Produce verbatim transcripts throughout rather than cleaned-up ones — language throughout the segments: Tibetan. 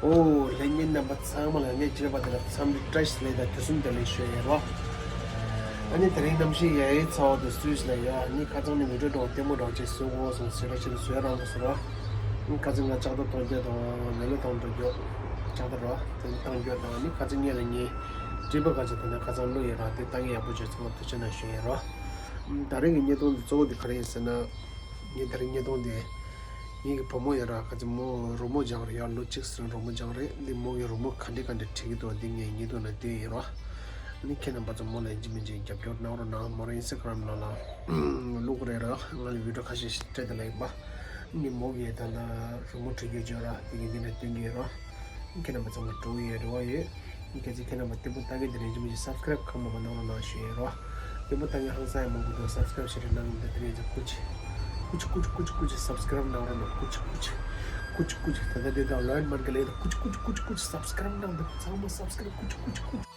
ཨོ། ལྷན་རྒྱས་རྣམ་པ་ཚང་མ་ལ་ངས་བརྗོད་པ་དེ་ལ་འཚམས་འདྲི་བཀྲ་ཤིས་བདེ་ལེགས་དང་དུས་གསུམ་བདེ་ལེགས་ཞུ་ཡས་རོ། ཨ་ནི་དེ་རིང་གནམ་གཤིས་ཡ་ཡི་ཚ་བ་དང་སུད་སི་ལ་ཡ་ནི་ཁ་ཚང་ནི་མི་འགྲོ་འགྲོ་ལྟད་མོ་འགྲོ་ཅེས་སུ་འོ་སོང་ཟེར་ར་ཆེ་ལ་བཟོས་རང་དུ་ཟེར་རོ། ཁ་ཚང་ང་ལྕགས་རྡོ་གཏོང་རྒྱུ་དང་མེ་ལོ་གཏོང་འགྲོ་རྒྱུ། ལྕགས་རྡོ་རོ་དེ་ནི་གཏོང་རྒྱུ་དང་ནི་ཁ་ཚང་ངས་ལ་ངའི་སྤྲིན་པ་ཁ་ཚང་དེ་ནི་ཁ་ཚང་བླུག་ཡས་ར་དེ་ལྟ་ངས་ཡག་པོ་བྱས་ཚང་མ་ཐུགས་རྗེ་གནང་ཞུ་ཡས་རོ། ད་རིང་གི་བརྙན་ཐུང་འདི་གཙོ་བོ་འདི་ག་རེ་ཡིན་ཟེར་ན། ངས་ད་རིང་བརྙན་ཐུང་འདི། ངེད་ཀྱི་བུ་མོ་ཡོད་ར་ཁ་ཅིག་མོ་རོལ་མོ་སྦྱང་རེད་ཡ། ལོ་གཅིག་ཙམ་རོལ་མོ་སྦྱང་རེད། འདི་མོ་གི་རོལ་མོ་ག་འདྲ་ག་འདྲ་བྲིས་ཀྱི་འདུག་འདི་ངས་ཉིན་ཐོ་ན་བསྟན་ཡིན་རོ། ནི་ཁྱེད་རྣམ་པ་ཚོ་མོ་ལ་ཡིན་གཅིག་མིན་གཅིག་རྒྱབ་སྐྱོར་གནང་རོགས་གནང་། མོ་རང་ཨིན་སི་ཊ་གྷ་རམ་ནང་ལ་བླུག་གི་རེད་ར། ང་ལ་བི་ཌི་ཡོ་ཁ་ཤས་ཤིག་སྤྲད་དེ་ལ་ཡིན་པ། ནི་མོ་གི་ད་ལྟ་རོལ་མོ་འཁྲབ་རྒྱུ་བརྗོད་ར་འདི་ངས་འདི་ན་བསྟན་གྱི་ཡིན་རོ། ཁྱེད་རྣམ་པ་ཚང་མ་འགྲོ་ཡི་རེ་བ་ཡོད། ཁྱེད་ཚོས་ཁྱེད་རྣམ་པ་ལྟད་མོ་ལྟ་མཁན་དེ་རིང་ཅི་མི་ཞིག་སབ་སི་ཀ་རབ་གང་མང་མང་གནང་རོགས་གནང་ཞུ་ཡི་རོ། ལྟད་མོ་ལྟ་མཁན་ཧང་སང་ཡང་མང་པོ་འདུག་སབ་སི་ཀ་རབ་ཞེ་དྲག་གནང་གི་མི་འདུག་དེ་རིང་ཅི་ཀུ་ཅི། ཀུ་ཅི་ཀུ་ཅི་ཀུ་ཅི་ཀུ་ཅི་སབ་སི་ཀ་རབ་གནང་རོགས་གནང་། ཀུ་ཅི་ཀུ་ཅི། ཀུ་ཅི་ཀུ་ཅི་ད་ལྟ་འདི་དང་ལོན་མན་ག་ལེ་ཀུ་ཅི་ཀུ་ཅི་ཀུ་ཅི་སབ་སི་ཀ་རབ་གནང་འདུག་ཚང་མ་སབ་སི་ཀ་རབ་ཀུ་ཅི་ཀུ་ཅི་ཀུ་ཅི།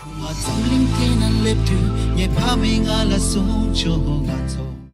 ང་འཛམ་གླིང་སྟེང་ན་སླེབས་དུས་ངའི་ཕ་མས་ང་ལ་གསུངས་བྱུང་། ང་ཚོ།